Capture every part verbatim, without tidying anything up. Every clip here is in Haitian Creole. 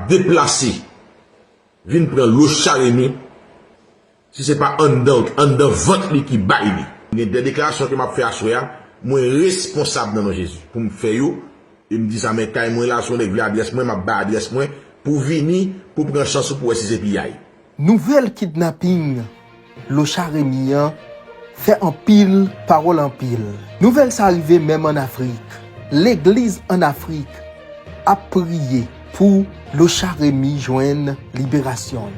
deplase, vin pran Locha Remy, si se pa anndan, anndan vant li ki bay li. Gen de deklarasyon ke m ap fè aswè a, mwen responsab nan non Jezi pou m fè yo, e m di sa, men kay mwen la, si yon nèg vle adrès mwen, m ap bay adrès mwen, pou w vini, pou w pran chans ou, pou w wè si se piyay. Nouvèl kidnaping Locha Remy an fè anpil pawòl anpil. Nouvèl sa rive menm ann Afrik. Legliz ann Afrik ap priye pou Locha Remy jwenn liberasyon l.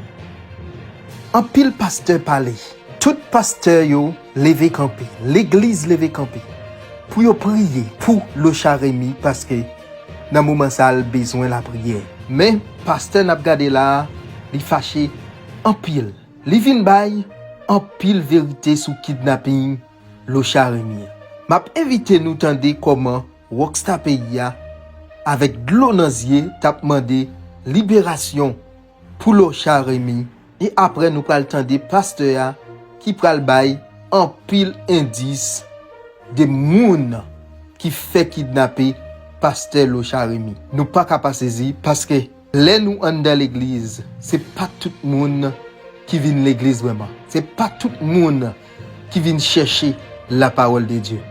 Anpil pastè pale. Tout pastè yo leve kanpe. Legliz leve kanpe pou yo priye pou Locha Remy, paske nan moman sa a, l bezwen lapriyè. Men, pastè n ap gade la a, li fache anpil. Li vin bay anpil verite sou kidnaping Locha Remy an. M ap envite nou tande kòman Rockstar Peyi a, avèk dlo nan zye, t ap mande liberasyon pou Locha Remy. E apre, nou pral tande pastè a ki pral bay anpil endis de moun ki fè kidnape pastè Locha Remy. Nou pa ka pa sezi, paske lè nou anndan legliz, se pa tout moun ki vin legliz vrèman. Se pa tout moun ki vin chèche la parole de Dieu.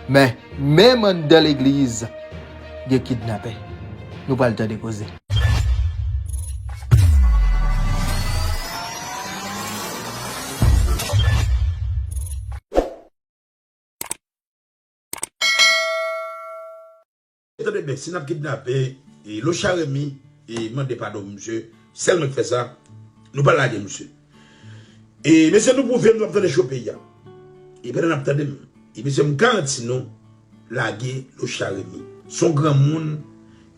Men, menm anndan legliz, gen kidnapè. Nou pral tande koze. Tande byen, si n ap kidnape, e, Locha Remy, e, mande padon misye, sèl mwen k fè sa, nou pa lage misye. E, mesye, nou pwouve m, nou ap tande cho peyi a. E pandan n ap tande m, e, mesye, m garanti nou, lage Locha Remy. Se yon granmoun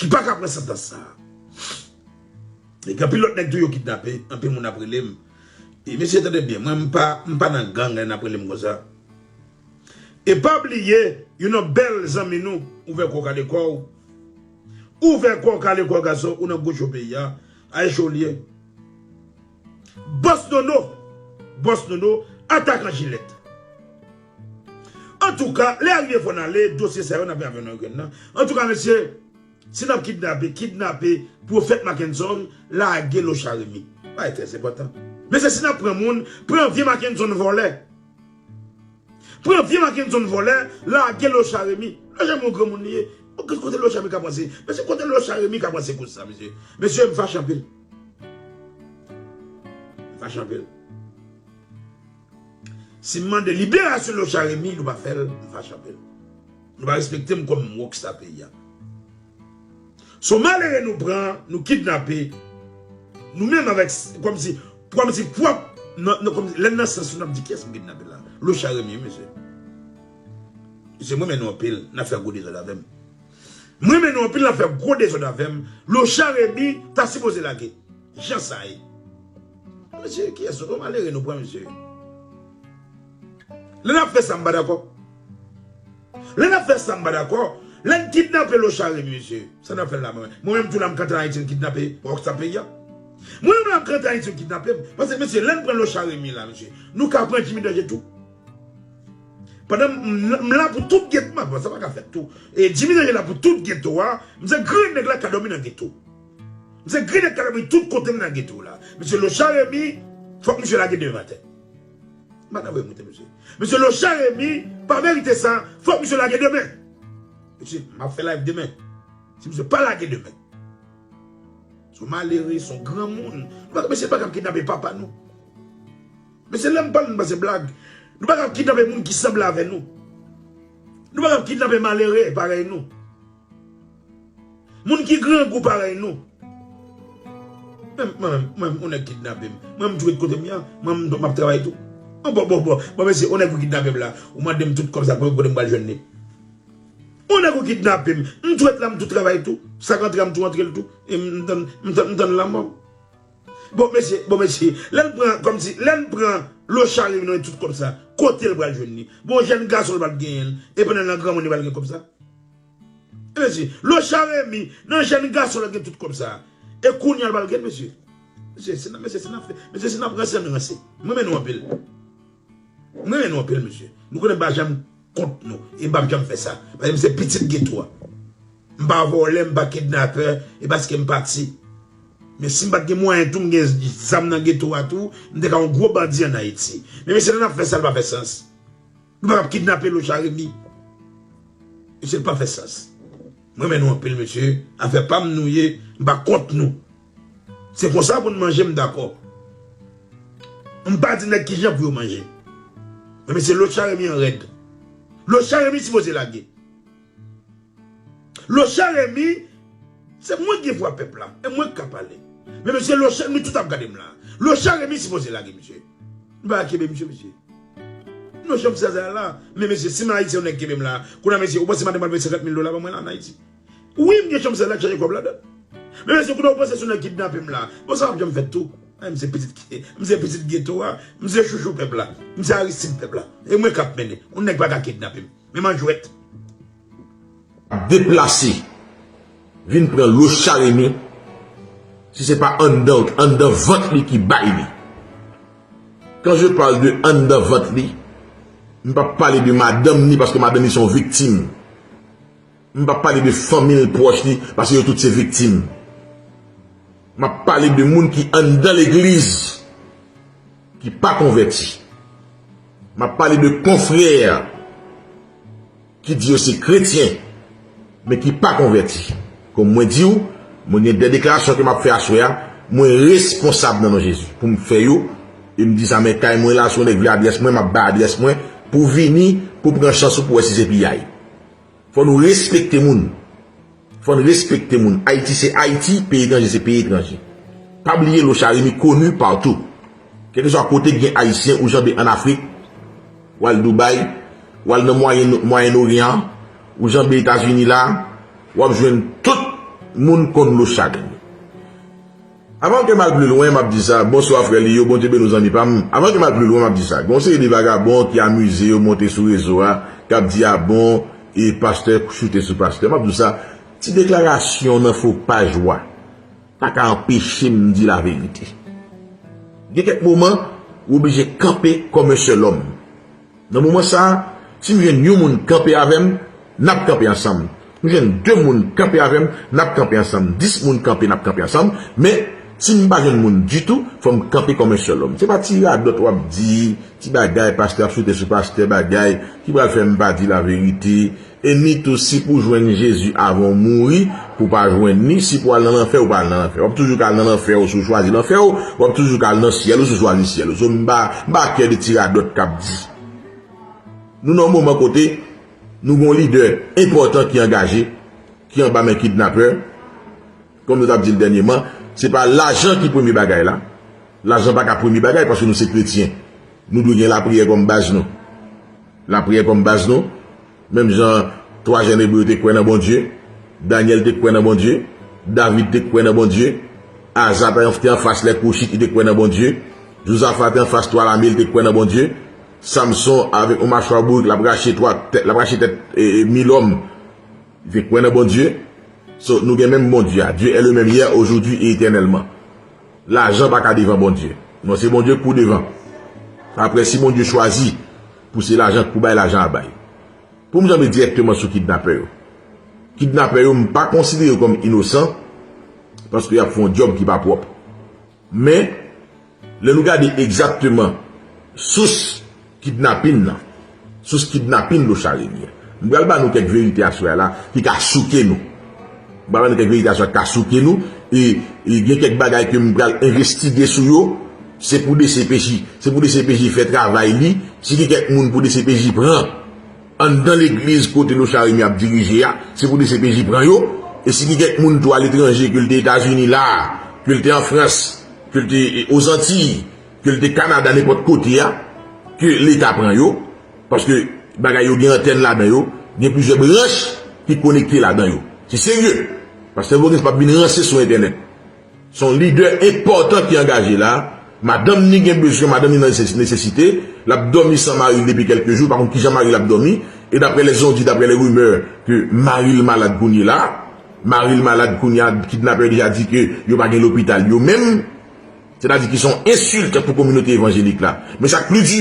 ki pa ka pran santans sa a. E gen anpil lòt nèg tou yo kidnape, anpil moun ap rele m. E mesye, tande byen, mwen m pa, m pa nan gang lè n ap rele m konsa. E pa bliye, youn nan bèl zanmi nou, ouvè kò w kale kò w. Ouvè kò w kale kò w, gason, ou nan gwo cho peyi a. Ay cho l ye. Bòs Nono, Bòs Nono, atakan jilèt. Antouka, lè a rive fò n ale, dosye sa yo n ap avè nan grenn nan. Antouka, mesye, si n ap kidnape, kidnape pwofèt Mackenson, lage Locha Remy. Bagay trè enpòtan. Mesye, si n ap pran moun, pran vye Mackenson vòlè. Pran vye Mackenson vòlè, lage Locha Remy. Locha Remy yon granmoun li ye. Kote Locha Remy ka panse? Mesye, kote Locha Remy ka panse koz sa, mesye? Mesye, m fache anpil. M fache anpil. Si m mande liberasyon Locha Remy, nou pa fè l, m fache anpil. Nou pa respekte m kòm Rockstar Peyi a. Se yon malere nou pran, nou kidnape. Nou menm avèk, kòmsi, kòmsi pwòp, nan, nan, kòmsi, lè n nan sans nou, n ap di, kiyès m kidnape la? Locha Remy, wi, mesye. Mesye, mwen renmen nou anpil, n ap fè gwo dezòd avè m. Mwen renmen nou anpil, n ap fè gwo dezòd avè m. Locha Remy ta sipoze lage. Jan sa ye. Mesye, kiyès nou? Yon malere nou pran, mesye. Lè n ap fè sa, m pa dakò. Lè n ap fè sa, m pa dakò. Lè n kidnape Locha Remy, mesye, sa n ap fè l la, mwen menm? Mwen menm tou la, m kanpe ann Ayiti, m kidnape Rockstar Peyi a. Mwen menm la, m kanpe ann Ayiti, m kidnape m. Paske, mesye, lè n pran Locha Remy la, mesye, nou ka pran Jimmy Danje tou. Pandan m, m, m la pou tout geto, m ap, sa pa ka fèt tou. E Jimmy Danje la pou tout geto a, m se grenn nèg la ka dòmi nan geto. M se grenn nèg ka dòmi tout kote m nan geto la. Mesye, Locha Remy, fòk misye lage demen maten. M pa nan vre moute, mesye. Mesye, Locha Remy pa merite sa, fòk misye lage demen. Mesye, m ap fè live demen. Si misye pa lage demen. Se yon malere, se yon granmoun. Nou pa, mesye, pa ka kidnape papa nou. Mesye, lè m pale, nou panse blag. Nou pa ka kidnape moun ki sanble avè nou. Nou pa ka kidnape malere parèy nou. Moun ki grangou parèy nou. Mwen, mwen, mwen, yon nèg kidnape m. Mwen, m tou ret kote m ye a. Mwen, m, m ap travay tou. Bon, bon, bon, bon, bon, mesye, yon nèg ou kidnape m la. Ou mande m tout kòb sa, kote m pral jwenn li? Yon nèg ou kidnape m. M tou ret la, m tou travay tou. Sa k antre a, m tou antre l tou. E m tann, m tann, m tann lanmò. Bon, mesye, bon, mesye, lè n pran, kòmsi, lè n pran Locha Remy nan tout kòb sa, kote l pral jwenn li? Bon, jèn gason l pa t genyen l, e pandan l nan granmoun li pral gen kòb sa? E mesye, Locha Remy, nan jèn gason l gen tout kòb sa, e kounye a l pral gen, mesye? Mesye, si n ap, mesye, si n ap fè, mesye, si n ap ranse, ann ranse. Mwen renmen nou anpil. Mwen renmen nou anpil, mesye. Nou konnen m pa janm kont nou. E m p ap janm fè sa. Paske m se pitit geto a. M pa vòlè, m pa kidnapè. E paske m pati. Men si m pa t gen mwayen tou, m gen zam nan geto a tou, m te ka yon gwo bandi ann Ayiti. Men mesye, lè n ap fè sa, l pa fè sans. Nou pa t ap kidnape Lochard Remy. Mesye, l pa fè sans. Mwen renmen nou anpil, mesye. Afè pa m nou ye, m pa kont nou. Se konsa pou n manje, m dakò. M pa di nèg kijan pou yo manje. Men mesye, Lochard Remy an rèd. Lochard Remy sipoze lage. Lochard Remy, se mwen ki gen vwa pèp la, e mwen k ka pale. Men mesye, Lochard, nou tout ap gade m la. Lochard Remy sipoze lage, mesye. Nou pa ka kenbe misye, mesye. Nou chanm sèzè la. Men mesye, si m Ayisyen, yon nèg kenbe m la, kounye a, mesye, ou panse madanm pral voye senkant mil dola ban mwen la ann Ayiti? Wi, m gen chanm sèzè la, k chanje kòb ladan. Men mesye, kounye a, ou panse se yon nèg kidnape m la. Bon, sa p ap janm fèt tou. Ay, m se pitit, m se pitit geto a, m se chouchou pèp la, m se Aristide pèp la. E mwen k ap mennen. Yon nèg pa ka kidnape m. Men m an jwèt. Deplase, vin pran Lochard Remy, si se pa anndan, anndan vant li ki bay li. Quand je parle de anndan vant li, m p ap pale de madanm ni, paske madanm ni se yon viktim. M p ap pale de fanmi l pwòch li, paske yo tout se viktim. M ap pale de moun ki anndan legliz, ki pa konvèti. M ap pale de konfrè ki di yo se kretyen, men ki pa konvèti. Kòm mwen di w, mwen gen de deklarasyon ke m ap fè aswè a, mwen responsab nan non Jezi pou m fè yo, e m di sa, men kay mwen la, si yon nèg vle adrès mwen, m ap bay adrès mwen, pou w vini, pou w pran chans ou, pou w wè si se piyay. Fò nou respekte moun. Fò n respekte moun. Ayiti se Ayiti, peyi etranje se peyi etranje. Pa bliye Lochard Remy koni patou. Kèlkeswa kote k gen Ayisyen, ou janbe ann Afrik, w al Dubai, w al nan Mwayen, Mwayen Oryan, ou janbe Etazini la, w ap jwenn tout moun konn Lochard Remy. Avan ke m al pli lwen, m ap di sa, bonswa frè Lio, Bondye beni w zanmi pa m. Avan ke m al pli lwen, m ap di sa, gen yon seri de vagabon ki amize yo monte sou rezo a, k ap di a bon, e pastè choute sou pastè. M ap di w sa, ti deklarasyon nan fo paj ou a pa ka anpeche m di laverite. Gen kèk moman, ou oblije kanpe kòm yon sèl òm. Nan moman sa a, si m jwenn yon moun kanpe avè m, n ap kanpe ansanm. M jwenn de moun kanpe avè m, n ap kanpe ansanm. Dis moun kanpe, n ap kanpe ansanm. Men, si m pa jwenn moun ditou, fò m kanpe kòm yon sèl òm. Se pa ti radòt w ap di, ti bagay, pastè ap choute sou pastè, bagay, ki pral fè m pa di laverite. E ni tou, si pou jwenn Jezi avan w mouri, pou w pa jwenn li, si pou al nan lanfè, ou pa al nan lanfè. W ap toujou ka al nan lanfè ou si w chwazi lanfè ou, w ap toujou ka al nan syèl ou si w chwazi syèl ou. So, m pa, m pa kè de ti radòt k ap di. Nou nan yon moman kote nou gen yon lidè enpòtan ki angaje, ki anba men kidnapè. Kòm nou t ap di l dènyèman, se pa lajan ki premye bagay la. Lajan pa ka premye bagay paske nou se kretyen. Nou dwe gen lapriyè kòm baz nou. Lapriyè kòm baz nou. Menm jan twa jèn Ebre yo te kwè nan Bondye, Danyèl te kwè nan Bondye, David te kwè nan Bondye, Aza te anfas lè Kouchit, li te kwè nan Bondye, Jozafa te anfas twa lame, li te kwè nan Bondye, Samson avèk yon machwa bourik, l ap rache twa tèt, l ap rache tèt e, e, mil òm, li te kwè nan Bondye. So, nou gen menm Bondye a. Dieu est le même hier, aujourd'hui et éternellement. Lajan pa ka devan Bondye. Non, se Bondye k pou devan. Apre, si Bondye chwazi pou se lajan k pou bay, lajan a bay. Pou m janbe dirèkteman sou kidnapè yo. Kidnapè yo, m pa konsidere yo kòm inosan, paske y ap fè yon djòb ki pa pwòp. Men, lè nou gade egzakteman sous kidnapin nan, sous kidnapin Lochard Remy an, m pral ba nou kèk verite aswè a la ki ka souke nou. M pral ba nou kèk verite aswè a ki ka souke nou. E, e gen kèk bagay ke m pral envestige sou yo. Se pou D C P J, se pou D C P J fè travay li. Si gen kèk moun pou D C P J pran anndan legliz kote Lochard Remy ap dirije a, se pou D C P J pran yo. E si gen kèk moun tou aletranje, ke l te Etazini la, ke l te an Frans, ke l te, e, Ozantiy, ke l te Kanada, nenpòt kote a, ke Leta pran yo, paske bagay yo gen antèn ladan yo, gen plizyè branch ki konekte ladan yo. Se serye. Pastè Voguens p ap vin ranse sou entènèt. Se yon lidè enpòtan ki angaje la. Madanm ni gen bezwen, madanm ni nan nesesite. L ap dòmi san mari l depi kèlke jou, pa konn kijan mari l ap dòmi. E daprè les on-dit, daprè les rumeurs, ke mari l malad kounye la. Mari l malad kounye a, kidnapè yo deja di ke yo pa gen lopital yo menm. Sètadi ki se yon ensilt pou kominote evanjelik la. Men sa k pli di,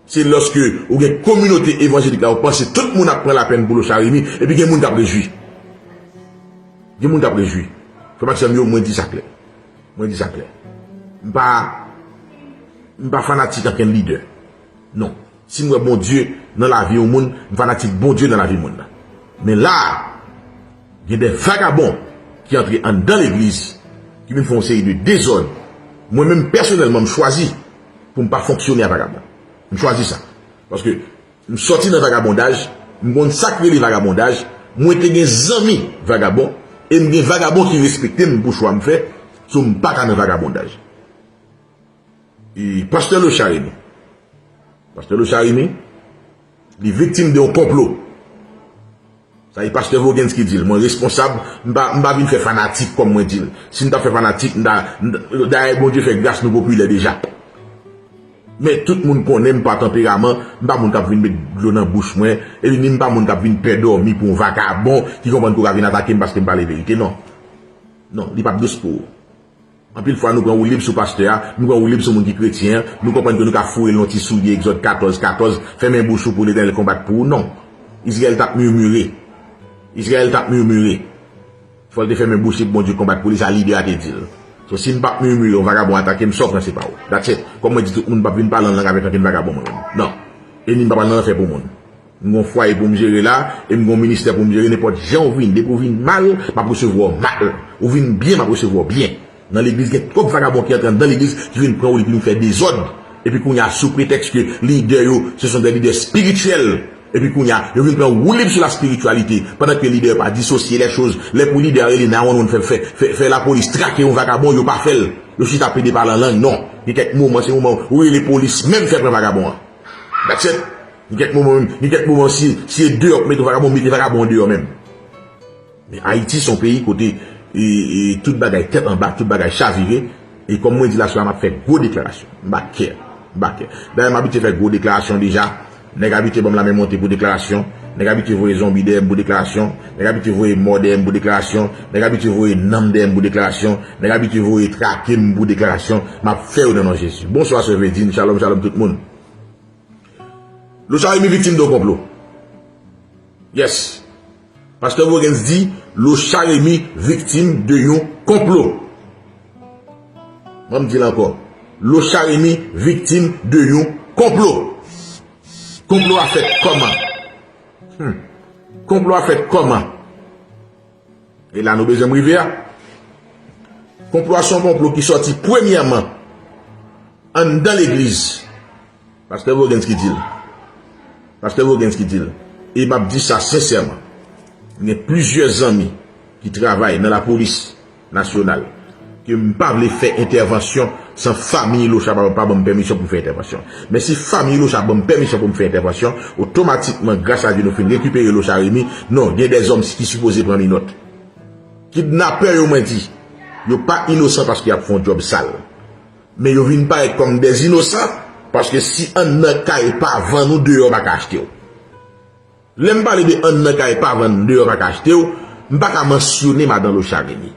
se lòske ou gen kominote evanjelik la, ou panse tout moun ap pran lapèn pou Lochard Remy, epi gen moun k ap rejwi. Gen moun k ap rejwi. Frè m ak sè m yo, mwen di sa klè. Mwen di sa klè. M pa, m pa fanatik ankenn lidè. Non. Si m wè Bondye nan lavi yon moun, m fanatik Bondye nan lavi moun nan. Men la a, gen de vagabon ki antre anndan legliz, ki vin fè yon seri de dezòd. Mwen menm pèsonèlman, m chwazi pou m pa fonksyone ak vagabon. M chwazi sa. Paske m sòti nan vagabondaj, m konn sa k rele vagabondaj, mwen te gen zanmi vagabon, e m gen vagabon ki respekte m pou chwa m fè, so m pa ka nan vagabondaj. E pastè Lochard Remy. Pastè Lochard Remy, li viktim de yon konplo. Sa e pastè Voguens ki di l. Mwen responsab, m pa, m pa vin fè fanatik kòm mwen di l. Si m t ap fè fanatik, m ta, m ta, dayè Bondye fè gras nou popilè deja. Men tout moun konnen m pa tanperaman, m pa moun k ap vin met dlo nan bouch mwen, epi ni m pa moun k ap vin pè dòmi pou yon vagabon ki konprann ke w ka vin atake m paske m pale verite, non. Non, li p ap dous pou ou. Anpil fwa nou pran woulib sou pastè a, nou pran woulib sou moun ki kretyen an, nou konprann ke nou ka foure l yon ti soulye Egzòd katòz katòz, fèmen bouch ou pou Letènèl konbat pou ou, non. Izrayèl t ap mimire. Izrayèl t ap mimire. Fò l te fèmen bouch li pou Bondye konbat pou li, sa lidè a te di l. So, si m p ap mimire, yon vagabon atake m, sa w panse pa w. That's it. Kòm mwen di tout moun, m p ap vin pale an lang avèk ankenn vagabon mwen menm. Non. E ni m pa pral nan lanfè pou moun. M gon fwaye pou m jere la, e m gon ministè pou m jere, nenpòt jan w vin, depi w vin mal, m ap resevwa w mal. Ou vin byen, m ap resevwa w byen. Nan legliz, gen twòp vagabon ki antre anndan legliz, ki vin pran woulib, ki vin fè dezòd. Epi kounye a, sou pretèks ke lidè yo, ce sont des leaders spirituels. Epi kounye a, yo vin pran woulib sou la spirityalite. Pandan ke lidè yo pa disosye lè choz. Lè pou lidè a rele nine one one fè, fè, fè, fè lapolis trake yon vagabon, yo pa fè l. Yo chita pede pale an lang, non. Gen kèk moman, se moman ou rele polis, menm fè pran vagabon an. That's it. Gen kèk moman menm, gen kèk moman si, si e deyò pou mete vagabon, mete vagabon an deyò menm. Men Ayiti se yon peyi kote e, e, tout bagay tèt anba, tout bagay chavire. E kòm mwen di l aswè a, m ap fè gwo deklarasyon. M pa kè. M pa kè. Dayè, m abitye fè gwo deklarasyon deja. Nèg abitye ban m lamen monte pou deklarasyon. Nèg abitye voye zonbi dèyè m pou deklarasyon. Nèg abitye voye mò dèyè m pou deklarasyon. Nèg abitye voye nanm dèyè m pou deklarasyon. Nèg abitye voye trake m pou deklarasyon. M ap fè yo nan non Jezi. Bonswa, sè Vedine. Shalom, shalom tout moun. Lochard Remy viktim de yon konplo. Yes. Pastè Voguens di, Lochard Remy viktim de yon konplo. Mwen m di l ankò. Lochard Remy viktim de yon konplo. Konplo a fèt kòman? Hmm. Konplo a fèt kòman? E la nou bezwen m rive a. Konplo a se yon konplo ki sòti premyèman anndan legliz. Pastè Voguens ki di l. Pastè Voguens ki di l. E m ap di sa sensèman. M gen plizyè zanmi ki travay nan lapolis nasyonal ke m pa vle fè entèvansyon san fanmi Lochard pa, pa ban m pèmisyon pou m fè entèvansyon. Men si fanmi Lochard ban m pèmisyon pou m fè entèvansyon, otomatikman, gras a Dye, nou fin rekipere Lochard Remy. Non, gen dèzòm ki sipoze pran minòt. Kidnapè yo, mwen di, yo pa inosan paske y ap fè yon djòb sal. Men yo vin parèt kòm dèzinosan, paske si anndan kay pa vann ou, deyò pa ka achte w. Lè m pale de anndan kay pa vann, deyò pa ka achte w, m pa ka mansyone madan Lochard Remy.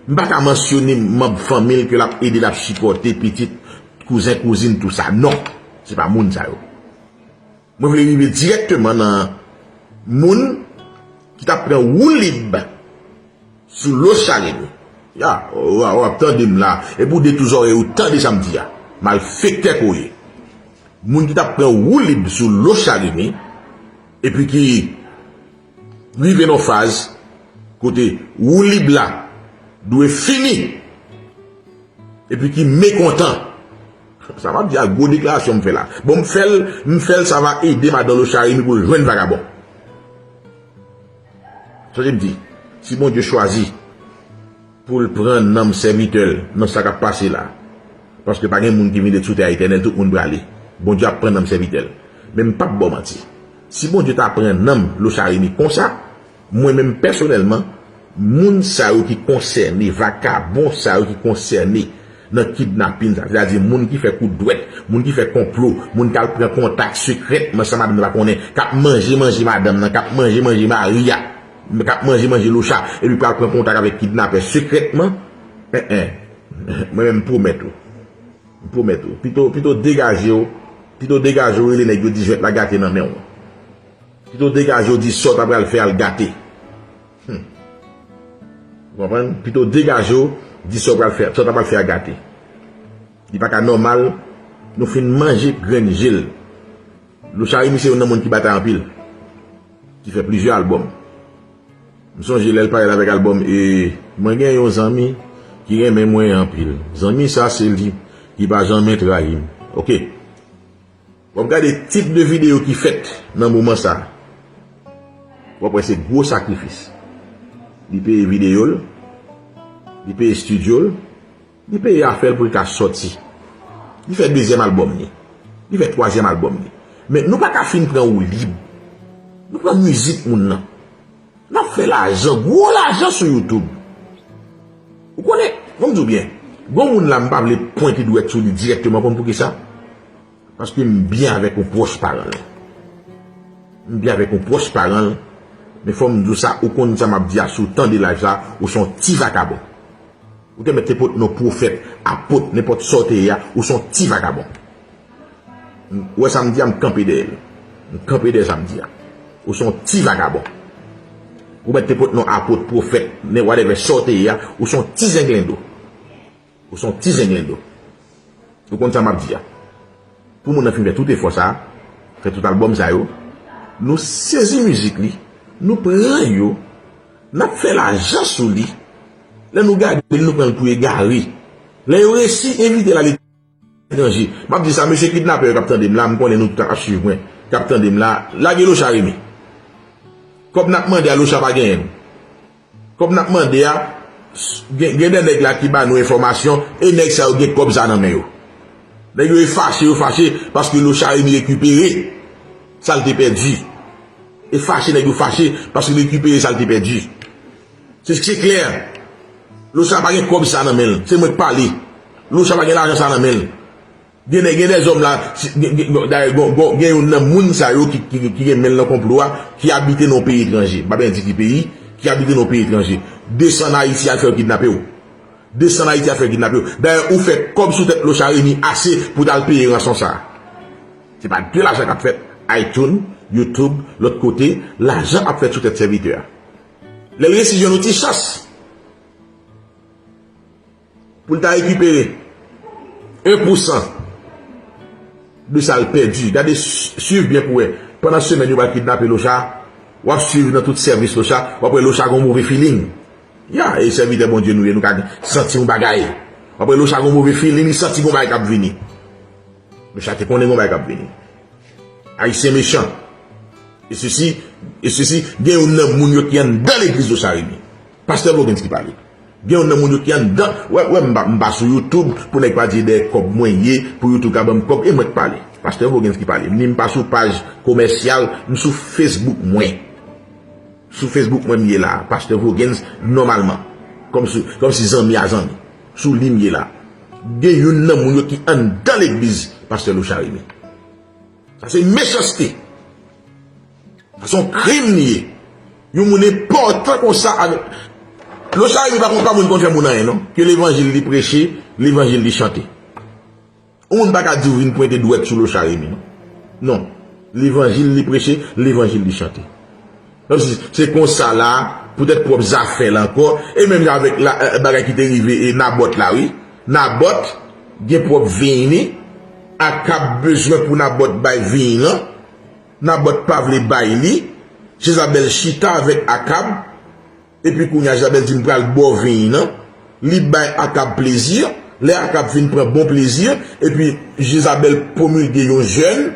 M pa ka mansyone manm fanmi l ke l ap ede, l ap sipòte, pitit, kouzen, kouzin, tout sa. Non, se pa moun sa yo. Mwen vle rive dirèkteman nan moun ki t ap pran woulib sou Lochard Remy. Ya, w, w, w ap tande m la. Epi w detounen zòrèy ou, tande sa m di a. Malfektè ke w ye. Moun ki t ap pran woulib sou Lochard Remy, epi ki rive nan faz kote woulib la dwe fini, epi ki mekontan. Sa m ap di a, gwo deklarasyon m fè la. Bon, m fè l, m fè l, sa va ede madan Lochard Remy pou l jwenn vagabon. Sonje m di, si Bondye chwazi pou l pran nanm sèvitè l nan sa k ap pase la, paske pa gen moun ki vin ret sou tè a etènèl, tout moun prale. Bondye ap pran nanm sèvitè l. Men m p ap ba w manti. Si Bondye ta pran nanm Lochard Remy konsa, mwen menm pèsonèlman, moun sa yo ki konsène, vakabon sa yo ki konsène nan kidnapin sa, sètadi moun ki fè kout dwèt, moun ki fè konplo, moun k al pran kontak sekrètman san madanm nan pa konnen, k ap manje manje madanm nan, k ap manje manje mari a, k ap manje manje Lochard, epi pral pran kontak avèk kidnapè sekrètman, en, en, mwen menm m pwomèt ou, m pwomèt ou, pito, pito degaje w, pito degaje w rele nèg yo di jwèt la gate nan men w. Pito degaje w di sa w ta pral fè a l gate. Hmm. Ou konprann? Pito degaje w, Di sa w pral fè, sa w ta pral fè a gate. Li pa ka nòmal, nou fin manje grenn je l. Lochard Remy se youn nan moun ki batay anpil, ki fè plizyè albòm. M sonje lè l parèt avèk albòm e mwen gen yon zanmi ki renmen mwen anpil. Zanmi sa se li ki pa janmen trayi m. Oke. W ap gade tip de videyo ki fèt nan moman sa. W ap wè se gwo sakrifis. Li peye videyo l, li peye estidyo l, li peye afè l pou l ka sòti. Li fè dezyèm albòm li. Li fè twazyèm albòm li. Men nou pa ka fin pran woulib. Nou pran mizik moun nan. N ap fè lajan, gwo lajan sou YouTube. Ou konnen, ban m di w byen, gon moun la m pa vle pwente dwèt sou li dirèkteman, konn poukisa? Paske m byen avèk yon pwòch paran l. M byen avèk yon pwòch paran l, men fò m di w sa, ou konn sa m ap di a, si w tande live sa, ou se yon ti vakabon. Ou te mèt te pot non pwofèt, apot, nenpòt sa w te ye a, ou se yon ti vakabon. Ou wè sa m di a, m kanpe dèyè l. M kanpe dèyè sa m di a. Ou se yon ti vakabon. Ou mèt te pot non apot, pwofèt, nen whatever sa w te ye a, ou se yon ti zenglendo. Ou se yon ti zenglendo. Ou konn sa m ap di a. Pou moun nan fin fè tout efò sa, fè tout albòm sa yo, nou sezi mizik li, nou pran yo, n ap fè lajan sou li. Lè nou gade l, nou pran l pou egare. Lè yo resi envite l al etranje. M ap di sa, mesye kidnapè yo k ap tande m la, m konnen nou tout ap swiv mwen, k ap tande m la, lage Lochard Remy. Kòb n ap mande a, Lochard pa genyen l. Kòb n ap mande a, s- gen, gen de nèg la ki ba nou enfòmasyon, e nèg sa yo gen kòb sa nan men yo. Nèg yo e fache, yo fache, paske Lochard Remy rekipere sa l te pèdi. E fache, nèg yo fache, paske l rekipere sa l te pèdi. Se, se klè. Lochard pa gen kòb sa nan men l. Se mwen k pale. Lochard pa gen lajan sa nan men l. Gen de, gen de zòm la, si- gen, gen, gen, dayè, gon- gon- gen youn nan moun sa yo ki, ki, ki gen men l nan konplo a, ki abite nan yon peyi etranje. M pa bezwen di ki peyi, ki abite nan yon peyi etranje. Desann Ayiti al fè yo kidnape w. Desann Ayiti al fè yo kidnape w. Dayè, ou fè kòb sou tèt Lochard Remy ase pou w t al peye ranson sa a. Se pa de lajan k ap fèt. iTunes, YouTube, lòt kote, lajan ap fèt sou tèt sèvitè a. Lè l resi jwenn yon ti chans pou l ta rekipere en pou san de sa l pèdi. Gade, s- swiv byen pou wè. Pandan semèn yo pral kidnape Lochard, w ap swiv nan tout sèvis Lochard, w ap wè Lochard gon move feeling. Ya, e sèvitè Bondye nou ye, nou ka santi yon bagay. W ap wè Lochard gon move feeling, li santi gon bagay k ap vini. Lochard te konnen gon bagay k ap vini. Ayisyen mechan. E sesi, e sesi, gen youn nan moun yo ki anndan legliz Lochard Remy. Pastè Voguens ki pale. Gen youn nan moun yo ki anndan. Wè, wè, m pa, m pa sou YouTube pou nèg pa di dèyè kòb mwen ye, pou YouTube ka ban m kòb, e mwen k pale. Pastè Voguens ki pale. Ni m pa sou paj komèsyal, m sou Facebook mwen. Sou Facebook mwen m ye la, Pastè Voguens, nòmalman. Kòmsi, kòmsi zanmi a zanmi. Sou li m ye la. Gen youn nan moun yo ki anndan legliz Pastè Lochard Remy. Sa se mechanste. Sa se yon krim li ye. Yon moun enpòtan konsa avèk. Lochard Remy pa konn pa moun konn fè moun anyen non. Ke levanjil li preche, levanjil li chante. Yon moun pa ka di w vin pwente dwèt sou Lochard Remy non. Non. Levanjil li preche, levanjil li chante. Kòmsi se konsa la, poutèt pwòp zafè l ankò, e menm jan avèk la, eh, bagay ki te rive e Nabòt la wi. Nabòt gen pwòp vin li, Akab bezwen pou Nabòt bay vin lan. Nabòt pa vle bay li. Jezabèl chita avèk Akab. Epi kounye a, Jezabèl di, "M pral ba w vin nan." Li bay Akab plezi. Lè Akab fin pran bon plezi, epi Jezabèl pwomilge yon jèn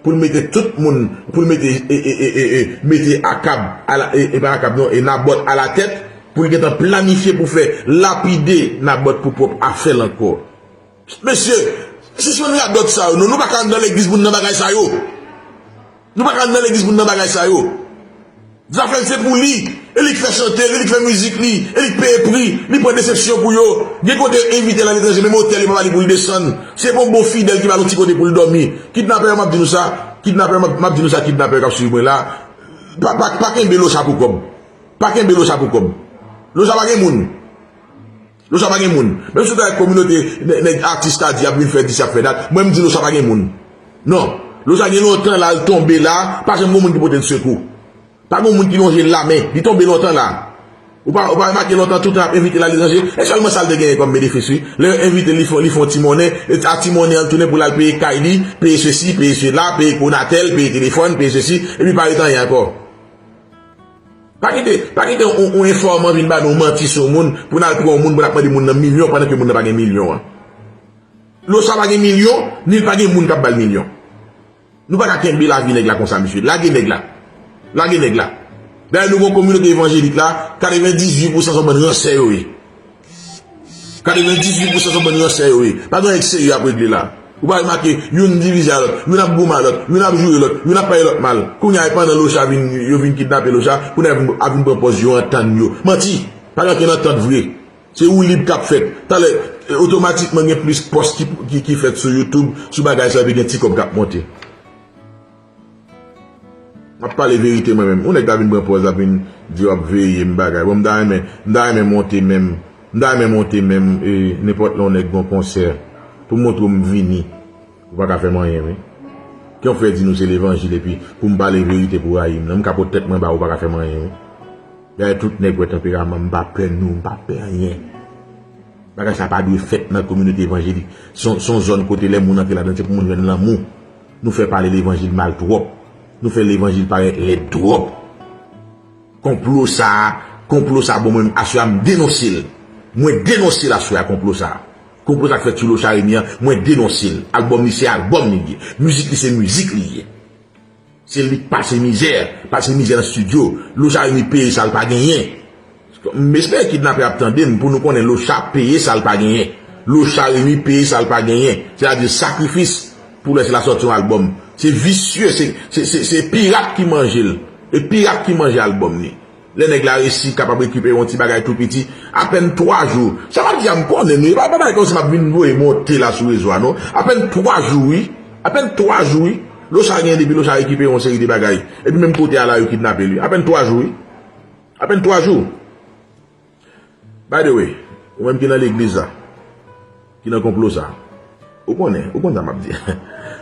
pou l mete tout moun, pou l mete, e, e, e, e, e, mete Akab, ala, e, e pa Akab non, e Nabòt alatèt, pou l gentan planifye pou fè lapide Nabòt pou pwòp afè l ankò. Mesye, sispann radòt sa yo non, nou pa ka anndan legliz pou n nan bagay sa yo. Nou pa ka anndan legliz pou n nan bagay sa yo. Zafè l se pou li. E li k fè chante l, e li k fè mizik li, e li k peye pri, li pran desepsyon pou yo. Gen kote yo envite l aletranje, menm otèl yo pa ba li pou l desann. Se pa yon bon fidèl ki ba l yon ti kote pou l dòmi. Kidnapè yo, m ap di nou sa, kidnapè yo, m ap, m ap di nou sa, kidnapè yo k ap swiv mwen la. Pa, pa, pa kenbe Lochard pou kòb. Pa kenbe Lochard pou kòb. Lochard pa gen moun. Lochard pa gen moun. Menm si w ta wè kominote nè- nèg atis ta di ap vin fè dis, ap fè dat, mwen m di Lochard pa gen moun. Non. Lochard gen lontan la, l tonbe la, pa janm gon moun ki pote l sekou. Pa gon moun ki lonje l lamen, li tonbe lontan la. Ou pa, ou pa remake lontan toutan ap envite l aletranje? E sèlman sa l te genyen kòm benefis, wi. Lè yo envite l, li fè, li fè yon ti monnen, e a ti monnen an tounen pou l al peye kay li, peye sesi, peye sela, peye Conatel, peye telefòn, peye sesi, epi pa ret anyen ankò. Pa kite, pa kite yon, yon enfòman vin ba nou manti sou moun, pou n al pran yon moun, pou n ap mande moun nan milyon, pandan ke moun nan pa gen milyon an. Locha pa gen milyon, ni l pa gen moun k ap ba l milyon. Nou pa ka kenbe lavi nèg la konsa, mesye. Lage nèg la. Lage nèg la. Dayè, nou gon kominote evanjelik la, katrevendizuit pousan se yon bann ransè yo ye. Katrevendizuit pousan se yon bann ransè yo ye. Pa gen anyen k serye ap regle la. Ou pa remake, youn divize a lòt, youn ap goumen a lòt, youn ap joure lòt, youn ap pale lòt mal. Kounye a, e pandan Locha vin, yo vin kidnape Locha, kounye a ap vin pran pòz yo antann yo. Manti! Pa gen okenn antant vre. Se woulib k ap fèt. Talè, e, otomatikman gen plis pòs ki, ki, ki fèt sou YouTube, sou bagay sa, epi gen ti kòb k ap monte. M ap pale verite mwen menm. Yon nèg ta vin pran pòz, l ap vin di w ap veye m bagay. Bon, m ta renmen, m ta renmen monte menm, m ta renmen monte menm, e, nenpòt lè yon nèg gon konsè, pou montre w m vini. Ou pa ka fè m anyen, wi. Kiyonk fè di nou se levanjil epi pou m pale verite pou rayi m nan? M ka pot tèt mwen ba ou, ou pa ka fè m anyen, wi. Dayè, tout nèg wè tanperaman m, m pa pè nou, m pa pè anyen. Bagay sa pa dwe fèt nan kominote evanjelik. Se yon, se yon zòn kote lè moun antre ladan, se pou moun jwenn lanmou. Nou fè pale levanjil mal twòp. Nou fè levanjil parèt lèd twòp. Konplo sa a, konplo sa a, bon, mwen menm, aswè a, m denonse l. Mwen denonse l aswè a, konplo sa a. Konplo sa k fèt sou Locha Remy an, mwen denonse l. Albòm li se albòm li ye. Mizik li se mizik li ye. Se li k pase mizè, pase mizè nan estidyo. Locha Remy peye sa l pa genyen. M espere kidnapè ap tande n pou nou konnen Locha peye sa l pa genyen. Locha Remy peye sa l pa genyen. Sètadi sakrifis pou lè se la sòti yon albòm. Se visye, se, se, se, se pirat ki manje l. E pirat ki manje albòm li. Lè nèg la resi kapab rekipere yon ti bagay tou piti, apèn twa jou. Sa m ap di a, m konnen nou, e pa, pa bagay kòmsi m ap vin voye monte la sou rezo a, non. Apèn twa jou, wi. Apèn twa jou, wi. Locha gen depi Locha rekipere yon seri de bagay. Epi menm kote a la, yo kidnape li. Apèn twa jou, wi. Apèn twa jou. By the way, ou menm ki nan legliz la, ki nan konplo sa, ou konnen, ou konn sa m ap di a.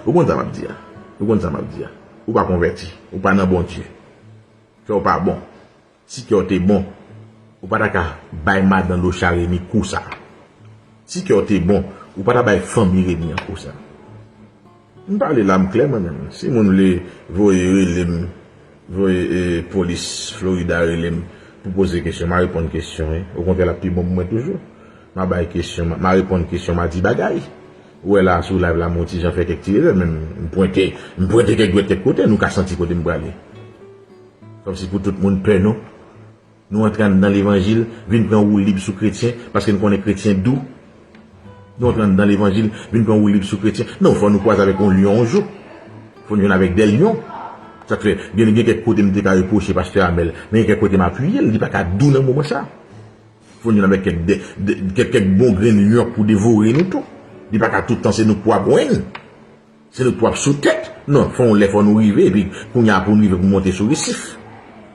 Ou konn sa m ap di a. Ou konn sa m ap di a. Ou pa konvèti. Ou pa nan Bondye. Kè w pa bon. Si kè w te bon, ou pa ta ka bay madan Locha Remy kou sa. Si kè w te bon, ou pa ta bay fanmi Remy an kou sa. M pale la, m klè mwen menm. Si moun vle voye rele m, voye, e, polis Florida rele m pou poze kesyon, m a reponn kesyon, wi. Okontrè, l ap pi bon pou mwen toujou. M a bay kesyon, m a, m a reponn kesyon, m a di bagay. Ou wè la, sou live la, m yon ti jan fè kèk ti erè, men m pwente, m pwente kèk dwèt kèk kote, nou ka santi kote m prale. Kòmsi pou tout moun pè nou. Nou antre anndan levanjil, vin pran woulib sou kretyen, paske n konnen kretyen dou. Nou antre anndan levanjil, vin pran woulib sou kretyen. Non, fò nou kwaze avèk yon lyon yon jou. Fò n jwenn avèk de lyon. Sa k fè, gen, gen kèk kote m te ka repwoche pastè Amèl, men gen kèk kote m apiye l, li pa ka dou nan moman sa. Fò n jwenn avèk kèk, de, de, kèk, kèk bon grenn lyon pou devore nou tou. Li pa ka tout tan se nou k pou ap wenn. Se nou k pou ap sou tèt. Non, fò yon lè fò nou rive, epi kounye a pou n rive pou monte sou resif.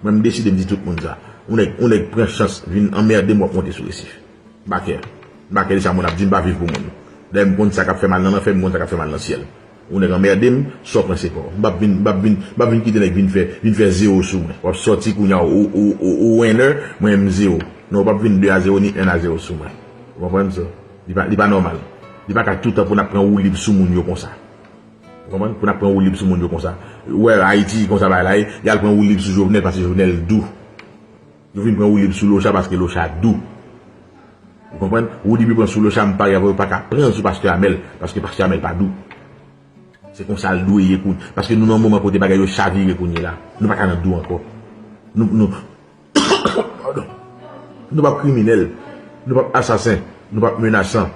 Mwen m deside m di tout moun sa. Yon nèg, yon nèg pran chans vin anmède m, w ap monte sou resif. M pa kè. M pa kè de sa moun ap di, m pa viv pou moun. Dayè m konn sa k ap fè mal nan lanfè, m konn sa k ap fè mal nan syèl. Yon nèg anmède m, sa w pran se pa w. M p ap vin, m p ap vin, m p ap vin kite nèg vin fè, vin fè zewo sou mwen. W ap sòti kounye a, ou, ou, ou, ou winner, mwen m zewo. Non, w p ap vin de a zewo ni en a zewo sou mwen. Ou konprann sa? Li pa, li pa nòmal. Li pa ka tout tan pou n ap pran woulib sou moun yo konsa. Ou konprann? Pou n ap pran woulib sou moun yo konsa. Ou wè Ayiti konsa bagay la ye, y al pran woulib sou Jovenel paske Jovenel dou. Yo vin pran woulib sou Locha paske Locha dou. Ou konprann? Woulib yo pran sou Locha, m parye avè w, yo pa ka pran l sou pastè Amèl, paske pastè Amèl pa dou. Se konsa l dwe ye kounye. Paske nou nan yon moman kote bagay yo chavire kounye la. Nou pa ka nan dou ankò. Nou, nou, Padon. Nou p ap kriminèl, nou p ap asasen, nou p ap menasan.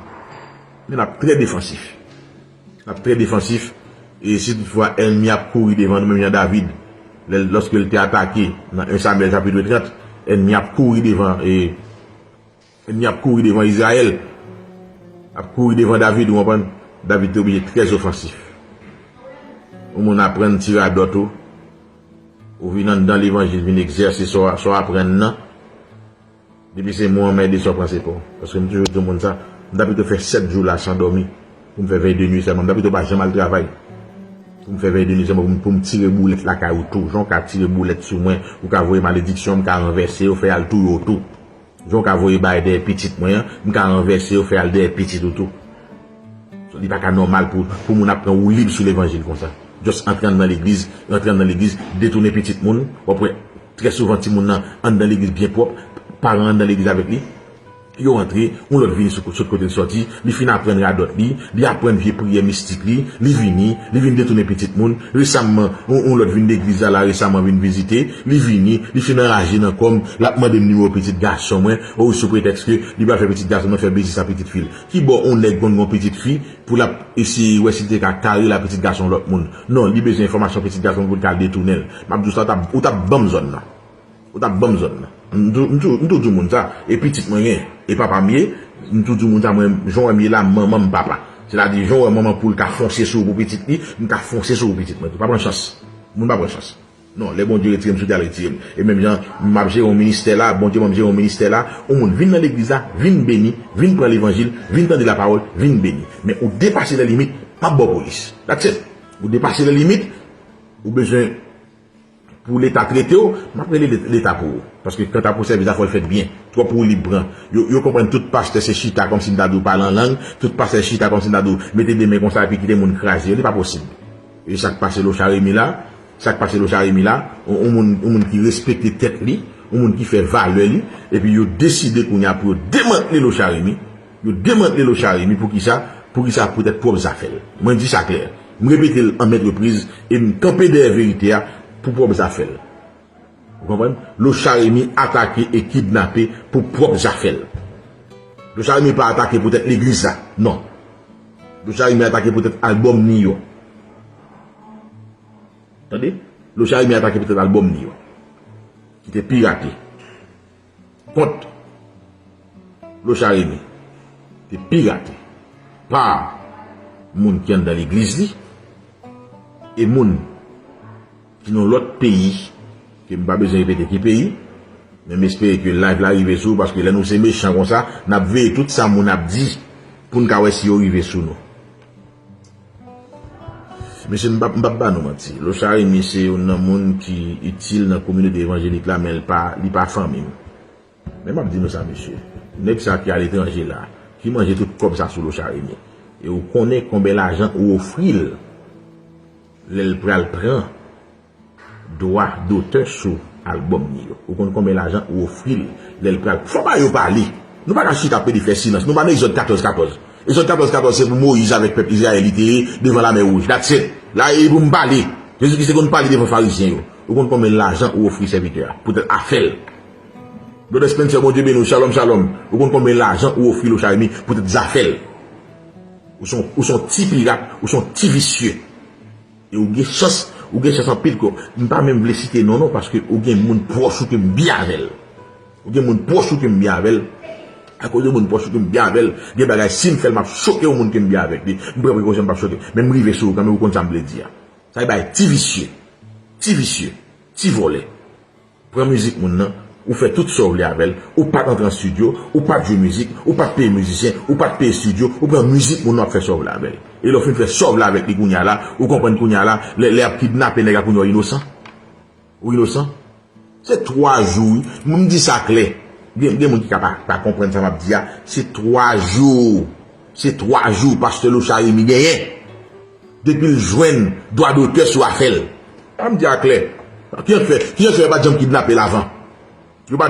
Men n ap trè defansif. N ap trè defansif. E si toutfwa ènmi ap kouri devan nou, menm jan David, lè, lòske l te atake nan en Samyèl chapit trant, ènmi ap kouri devan, e, ènmi ap kouri devan Izrayèl, ap kouri devan David, ou konprann? David te oblije trè ofansif. Yon moun aprann ti radòt ou, ou vin anndan levanjil, vin egzèse sa w, sa w aprann nan. Depi se mwen anmède sa w pran se pa w. Paske m toujou di yon moun sa, m ta pito fè sèt jou la san dòmi, pou m fè vèy de nwi sèlman. M ta pito pa janm al travay, pou m fè vèy de nwi sèlman, pou m, pou m tire boulèt lakay ou tou. Jan w ka tire boulèt sou mwen, ou ka voye malediksyon, m ka ranvèse yo, fè y al touye w tou. Jan w ka voye bagay dèyè pitit mwen an, m ka ranvèse yo, fè al dèyè pitit ou tou. So, li pa ka nòmal pou, pou moun ap pran woulib sou levanjil konsa. Just antre anndan legliz, antre anndan legliz, detounen pitit moun. W ap wè, trè souvan, timoun nan anndan legliz byen pwòp, paran anndan legliz avèk li. Yo antre, yon lòt vini sou, sot kote l sòti, li fin aprann radòt li, li aprann vye priyè mistik li, li vini, li vin detounen pitit moun. Resamman, yon, yon lòt vin legliz la, la resaman vin vizite, li vini, li fin anraje nan kò m, l ap mande m nimewo pitit gason mwen, o sou pretèks ke li pral fè pitit gason mwen fè biznis a pitit fi l. Kibò yon nèg konn gen yon pitit fi pou l ap eseye wè si l te ka kare l a pitit gason lòt moun? Non, li bezwen enfòmasyon pitit gason pou l ka detounen l. M ap di w sa, w t ap, ou t ap ban m zòn nan. Ou t ap ban m zòn nan. M tou, m tou, m tou di moun sa, e pitit mwen gen, e papa m ye, m tou di moun sa, mwen, jan w wè m ye la, manman m papa. Sètadi, jan w wè manman poul ka fonse sou ou pou pitit li, m ka fonse sou ou pou pitit mwen tou. Pa pran chans. Moun pa pran chans. Non, lè Bondye retire m sou tè, al retire m. E menm jan m ap jere yon ministè la, Bondye ban m jere yon ministè la, yon moun vin nan legliz la, vin beni, vin pran levanjil, vin tande lapawòl, vin beni. Men ou depase lè limit, m ap ba w polis. That's it. Ou depase lè limit, ou bezwen pou Leta trete w, m ap rele Let-, Leta pou ou. Paske kanta pou sèvis la, fò l fèt byen. Twòp woulib pran. Yo, yo konprann tout pastè se chita kòmsi m ta di w pale an lang, tout pastè chita kòmsi m ta di w mete de men konsa epi kite moun kraze yo. Li pa posib. E sa k pase Locha Remy la, sa k pase Locha Remy la, yon, yon moun, yon moun ki respekte tèt li, yon moun ki fè valè li, epi yo deside kounye a pou yo demantle Locha Remy, yo demantle Locha Remy, poukisa? Poukisa? Poutèt pwòp zafè l. Mwen di sa klè. M repete l an mèt repriz e m kanpe dèyè verite a pou pwòp zafè l. Ou konprann? Locha Remy atake e kidnape pou pwòp zafè l. Locha Remy pa atake poutèt legliz la. Non. Locha Remy atake poutèt albòm ni yo. Tande? Locha Remy atake poutèt albòm ni yo. Ki te pirate. Kont Locha Remy te pirate pa moun ki anndan legliz li e moun ki nan lòt peyi, ke m pa bezwen repete ki peyi, men m espere ke live la rive sou ou, paske lè nou se mechan konsa, n ap veye tout sa moun ap di pou n ka wè si yo rive sou nou. Mesye, m p ap, m p ap ba nou manti. Locha Remy se youn nan moun ki itil nan kominote evanjelik la, men l pa, li pa fanmi m. Men m ap di nou sa, mesye. Nèg sa ki aletranje la, ki manje tout kòb sa sou Locha Remy. E ou konnen konbyen lajan ou ofri l lè l pral pran dwa dotè sou albòm ni yo. Ou konn konbyen lajan ou ofri l lè l pral. Fò ba yo pale. Nou pa ka chita pede fè silans. Nou pa nan Egzòd katòz katòz. Egzòd katòz katòz se pou Moyiz avèk pèp Izrayèl li te ye devan Lamè Wouj. That's it. La e pou m pale. Jezi Kris te konn pale devan Farizyen yo. Ou konn konbyen lajan ou ofri sèvitè a poutèt afè l? Brother Spencer, Bondye beni w. Shalom, shalom. Ou konn konbyen lajan ou ofri Locha Remy poutèt zafè l? Ou se yon, ou se yon ti pirat, ou se yon ti visye. E ou gen chans, ou gen chans anpil ke m pa menm vle site non non, paske ou gen moun pwòch ou ke m byen avè l. Ou gen moun pwòch ou ke m byen avè l. Akoz de moun pwòch ou ke m byen avè l, gen bagay si m fè l, m ap choke yon moun ke m byen avèk li. M pran prekosyon m p ap choke. Men m rive sou ou kanmenm, ou konn sa m vle di a. Sa e bay ti visye. Ti visye. Ti vòlè. Pran mizik moun nan, ou fè tout sa w vle avè l, ou pa t antre an estidyo, ou pa t jwe mizik, ou pa t peye mizisyen, ou pa t peye estidyo, ou pran mizik moun nan, w ap fè sa w vle avè l. E lè w fin fè sa w vle avèk li kounye a la, ou konprann kounye a la, lè, lè y ap kidnape nèg la kounye a, w inosan. Ou inosan. Se twa jou, wi. M di sa klè. Gen, gen moun ki ka pa, pa konprann sa m ap di a. Se twa jou. Se twa jou pastè Locha Remy genyen. Depi l jwenn dwa dotè sou afè l. An m di a klè. Kijan k fè, kijan k fè yo pa t janm kidnape l avan? Yo pa t